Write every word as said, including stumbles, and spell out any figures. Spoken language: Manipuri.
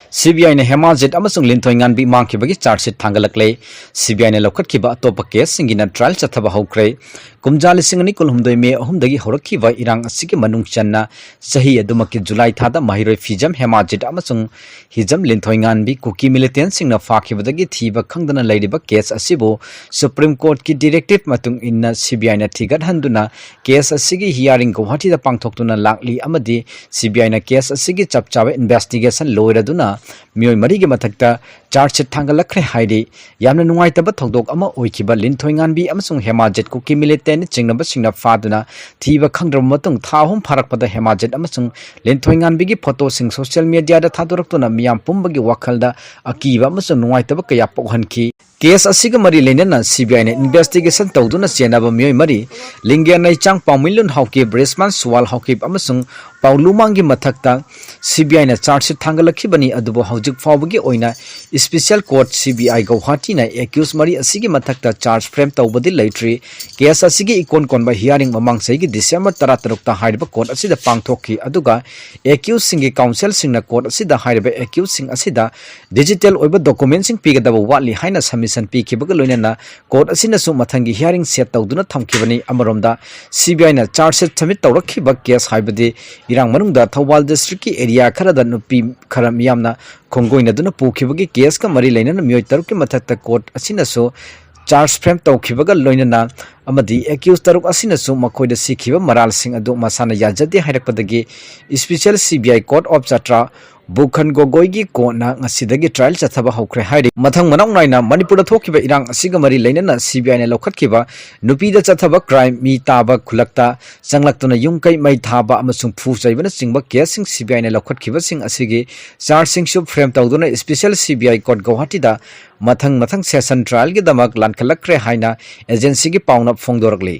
ꯁꯤꯕꯤꯑꯥꯏꯅ ꯍꯦꯃꯥꯖꯤꯠ ꯑꯃꯁꯨꯡ ꯂꯤꯟꯊꯣꯏꯉꯥꯟꯕꯤ ꯃꯥꯡꯈꯤꯕꯒꯤ ꯆꯥꯔꯖꯁꯤꯠ ꯊꯥꯡꯒꯠꯂꯛꯂꯦ꯫ ꯁꯤꯕꯤꯑꯥꯏꯅ ꯂꯧꯈꯠꯈꯤꯕ ꯑꯇꯣꯞꯄ ꯀꯦꯁꯁꯤꯡꯒꯤꯅ ꯇ꯭ꯔꯥꯏꯜ ꯆꯠꯊꯕ ꯍꯧꯈ꯭ꯔꯦ꯫ ꯀꯨꯝꯖꯥ ꯂꯤꯁꯤꯡ ꯑꯅꯤ ꯀꯨꯟꯍꯨꯝꯗꯣꯏ ꯃꯦ ꯑꯍꯨꯝꯗꯒꯤ ꯍꯧꯔꯛꯈꯤꯕ ꯏꯔꯥꯡ ꯑꯁꯤꯒꯤ ꯃꯅꯨꯡ ꯆꯟꯅ ꯆꯍꯤ ꯑꯗꯨꯃꯛꯀꯤ ꯖꯨꯂꯥꯏ ꯊꯥꯗ ꯃꯍꯩꯔꯣꯏ ꯐꯤꯖꯝ ꯍꯦꯃꯥꯖꯤꯠ ꯑꯃꯁꯨꯡ ꯍꯤꯖꯝ ꯂꯤꯟꯊꯣꯏꯉꯥꯟꯕꯤ ꯀꯨꯀꯤ ꯃꯤꯂꯤꯇꯦꯟꯁꯤꯡꯅ ꯐꯥꯈꯤꯕꯗꯒꯤ ꯊꯤꯕ ꯈꯪꯗꯅ ꯂꯩꯔꯤꯕ ꯀꯦꯁ ꯑꯁꯤꯕꯨ ꯁꯨꯄ꯭ꯔꯤꯝ ꯀꯣꯔꯠꯀꯤ ꯗꯤꯔꯦꯛꯇꯤꯚ ꯃꯇꯨꯡ ꯏꯟꯅ ꯁꯤꯕꯤꯑꯥꯏꯅ ꯊꯤꯒꯠꯍꯟꯗꯨꯅ ꯀꯦꯁ ꯑꯁꯤꯒꯤ ꯍꯤꯌꯥꯔꯤꯡ ꯒꯧꯍꯥꯇꯤꯗ ꯄꯥꯡꯊꯣꯛꯇꯨꯅ ꯂꯥꯛꯂꯤ ꯑꯃꯗꯤ ꯁꯤꯕꯤꯑꯥꯏꯅ ꯀꯦꯁ ꯑꯁꯤꯒꯤ ꯆꯞ ꯆꯥꯕ ꯏꯟꯚꯦꯁꯇꯤꯒꯦꯁꯟ ꯂꯣꯏꯔꯗꯨꯅ ꯃꯤꯑꯣꯏ ꯃꯔꯤꯒꯤ ꯃꯊꯛꯇ ꯆꯥꯔꯖꯁꯤꯠ ꯊꯥꯡꯒꯠꯂꯛꯈ꯭ꯔꯦ ꯍꯥꯏꯔꯤ꯫ ꯌꯥꯝꯅ ꯅꯨꯡꯉꯥꯏꯇꯕ ꯊꯧꯗꯣꯛ ꯑꯃ ꯑꯣꯏꯈꯤꯕ ꯂꯤꯟꯊꯣꯏꯉꯥꯟꯕꯤ ꯑꯃꯁꯨꯡ ꯍꯦꯃꯥꯖꯤꯠ ꯀꯨꯀꯤ ꯃꯤꯂꯤꯇꯦꯟꯅ ꯆꯤꯡꯅꯕꯁꯤꯡꯅ ꯐꯥꯗꯨꯅ ꯊꯤꯕ ꯈꯪꯗ꯭ꯔꯕ ꯃꯇꯨꯡ ꯊꯥ ꯑꯍꯨꯝ ꯐꯥꯔꯛꯄꯗ ꯍꯦꯃꯥꯖꯤꯠ ꯑꯃꯁꯨꯡ ꯂꯤꯟꯊꯣꯏꯉꯥꯟꯕꯤꯒꯤ ꯐꯣꯇꯣꯁꯤꯡ ꯁꯣꯁꯤꯌꯦꯜ ꯃꯤꯗꯤꯌꯥꯗ ꯊꯥꯗꯣꯔꯛꯇꯨꯅ ꯃꯤꯌꯥꯝ ꯄꯨꯝꯕꯒꯤ ꯋꯥꯈꯜꯗ ꯑꯀꯤꯕ ꯑꯃꯁꯨꯡ ꯅꯨꯡꯉꯥꯏꯇꯕ ꯀꯌꯥ ꯄꯣꯛꯍꯟꯈꯤ꯫ ꯀꯦꯁ ꯑꯁꯤꯒ ꯃꯔꯤ ꯂꯩꯅꯅ ꯁꯤꯕꯤꯑꯥꯏꯅ ꯏꯟꯚꯦꯁꯇꯤꯒꯦꯁꯟ ꯇꯧꯗꯨꯅ ꯆꯦꯟꯅꯕ ꯃꯤꯑꯣꯏ ꯃꯔꯤ, ꯂꯤꯡꯒ꯭ꯌꯥ ꯅꯩꯆꯥꯡ, ꯄꯥꯎꯃꯤꯂꯨꯟ ꯍꯥꯎꯀꯤꯞ, ꯔꯤꯁꯃꯥꯟ ꯁꯨꯋꯥꯜ ꯍꯥꯎꯀꯤꯞ ꯑꯃꯁꯨꯡ ꯄꯥꯎꯂꯨꯃꯥꯡꯒꯤ ꯃꯊꯛꯇ ꯁꯤꯕꯤꯑꯥꯏꯅ ꯆꯥꯔꯖꯁꯤꯠ ꯊꯥꯡꯒꯠꯂꯛꯈꯤꯕꯅꯤ, ꯑꯗꯨꯕꯨ ꯍꯧꯖꯤꯛ ꯐꯥꯎꯕꯒꯤ ꯑꯣꯏꯅ ꯏꯁꯄꯤꯁꯤꯌꯦꯜ ꯀꯣꯔꯠ ꯁꯤꯕꯤꯑꯥꯏ ꯒꯧꯍꯥꯇꯤꯅ ꯑꯦꯀ꯭ꯌꯨꯁ ꯃꯔꯤ ꯑꯁꯤꯒꯤ ꯃꯊꯛꯇ ꯆꯥꯔꯖ ꯐ꯭ꯔꯦꯝ ꯇꯧꯕꯗꯤ ꯂꯩꯇ꯭ꯔꯤ꯫ ꯀꯦꯁ ꯑꯁꯤꯒꯤ ꯏꯀꯣꯟ ꯀꯣꯟꯕ ꯍꯤꯌꯥꯔꯤꯡ ꯃꯃꯥꯡ ꯆꯍꯤꯒꯤ ꯗꯤꯁꯦꯝꯕꯔ ꯇꯔꯥꯇꯔꯨꯛꯇ ꯍꯥꯏꯔꯤꯕ ꯀꯣꯔꯠ ꯑꯁꯤꯗ ꯄꯥꯡꯊꯣꯛꯈꯤ, ꯑꯗꯨꯒ ꯑꯦꯀ꯭ꯌꯨꯁꯁꯤꯡꯒꯤ ꯀꯥꯎꯟꯁꯤꯜꯁꯤꯡꯅ ꯀꯣꯔꯠ ꯑꯁꯤꯗ ꯍꯥꯏꯔꯤꯕ ꯑꯦꯀ꯭ꯌꯨꯁꯁꯤꯡ ꯑꯁꯤꯗ ꯗꯤꯖꯤꯇꯦꯜ ꯑꯣꯏꯕ ꯗꯣꯀꯨꯃꯦꯟꯁꯤꯡ ꯄꯤꯒꯗꯕ ꯋꯥꯠꯂꯤ ꯍꯥꯏꯅ ꯁꯕꯃꯤꯁꯟ ꯄꯤꯈꯤꯕꯒ ꯂꯣꯏꯅꯅ ꯀꯣꯔꯠ ꯑꯁꯤꯅꯁꯨ ꯃꯊꯪꯒꯤ ꯍꯤꯌꯥꯔꯤꯡ ꯁꯦꯠ ꯇꯧꯗꯨꯅ ꯊꯝꯈꯤꯕꯅꯤ꯫ ꯑꯃꯔꯣꯝꯗ, ꯁꯤꯕꯤꯑꯥꯏꯅ ꯆꯥꯔꯖꯁꯤꯠ ꯁꯕꯃꯤꯠ ꯇꯧꯔꯛꯈꯤꯕ ꯀꯦꯁ ꯍꯥꯏꯕꯗꯤ ꯏꯔꯥꯡ ꯃꯅꯨꯡꯗ ꯊꯧꯕꯥꯜ ꯗꯤꯁꯇ꯭ꯔꯤꯛꯀꯤ ꯑꯦꯔꯤꯌꯥ ꯈꯔꯗ ꯅꯨꯄꯤ ꯈꯔ ꯃꯤꯌꯥꯝꯅ ꯈꯣꯡꯒꯣꯏꯅꯗꯨꯅ ꯄꯨꯈꯤꯕꯒꯤ ꯀꯦꯁꯀ ꯃꯔꯤ ꯂꯩꯅꯅ ꯃꯤꯑꯣꯏ ꯇꯔꯨꯛꯀꯤ ꯃꯊꯛꯇ ꯀꯣꯔꯠ ꯑꯁꯤꯅꯁꯨ ꯆꯥꯔꯖ ꯐ꯭ꯔꯦꯝ ꯇꯧꯈꯤꯕꯒ ꯂꯣꯏꯅꯅ ꯑꯃꯗꯤ ꯑꯦꯀ꯭ꯌꯨꯁ ꯇꯔꯨꯛ ꯑꯁꯤꯅꯁꯨ ꯃꯈꯣꯏꯗ ꯁꯤꯈꯤꯕ ꯃꯔꯥꯜꯁꯤꯡ ꯑꯗꯨ ꯃꯁꯥꯅ ꯌꯥꯖꯗꯦ ꯍꯥꯏꯔꯛꯄꯗꯒꯤ ꯏꯁꯄꯤꯁꯦꯜ ꯁꯤꯕꯤꯑꯥꯏ ꯀꯣꯔꯠ ꯑꯣꯐ ꯆꯥꯇ꯭ꯔꯥ ꯚꯨꯈꯟ ꯒꯣꯒꯣꯏꯒꯤ ꯀꯣꯔꯠꯅ ꯉꯁꯤꯗꯒꯤ ꯇ꯭ꯔꯥꯏꯜ ꯆꯠꯊꯕ ꯍꯧꯈ꯭ꯔꯦ ꯍꯥꯏꯔꯤ꯫ ꯃꯊꯪ ꯃꯅꯥꯎ ꯅꯥꯏꯅ ꯃꯅꯤꯄꯨꯔꯗ ꯊꯣꯛꯈꯤꯕ ꯏꯔꯥꯡ ꯑꯁꯤꯒ ꯃꯔꯤ ꯂꯩꯅꯅ ꯁꯤꯕꯤꯑꯥꯏꯅ ꯂꯧꯈꯠꯈꯤꯕ ꯅꯨꯄꯤꯗ ꯆꯠꯊꯕ ꯀ꯭ꯔꯥꯏꯝ, ꯃꯤ ꯇꯥꯕ, ꯈꯨꯜꯂꯛꯇ ꯆꯪꯂꯛꯇꯨꯅ ꯌꯨꯝ ꯀꯩ ꯃꯩ ꯊꯥꯕ ꯑꯃꯁꯨꯡ ꯐꯨ ꯆꯩꯕꯅꯆꯤꯡꯕ ꯀꯦꯁꯁꯤꯡ ꯁꯤꯕꯤꯑꯥꯏꯅ ꯂꯧꯈꯠꯈꯤꯕꯁꯤꯡ ꯑꯁꯤꯒꯤ ꯆꯥꯔꯖꯁꯤꯡꯁꯨ ꯐ꯭ꯔꯦꯝ ꯇꯧꯗꯨꯅ ꯏꯁꯄꯤꯁꯦꯜ ꯁꯤꯕꯤꯑꯥꯏ ꯀꯣꯔꯠ ꯒꯧꯍꯥꯇꯤꯗ ꯃꯊꯪ ꯃꯊꯪ ꯁꯦꯁꯟ ꯇ꯭ꯔꯥꯏꯜꯒꯤꯗꯃꯛ ꯂꯥꯟꯈꯠꯂꯛꯈ꯭ꯔꯦ ꯍꯥꯏꯅ ꯑꯦꯖꯦꯟꯁꯤꯒꯤ ꯄꯥꯎꯅ ꯐꯣꯡꯗꯣꯔꯛꯂꯤ꯫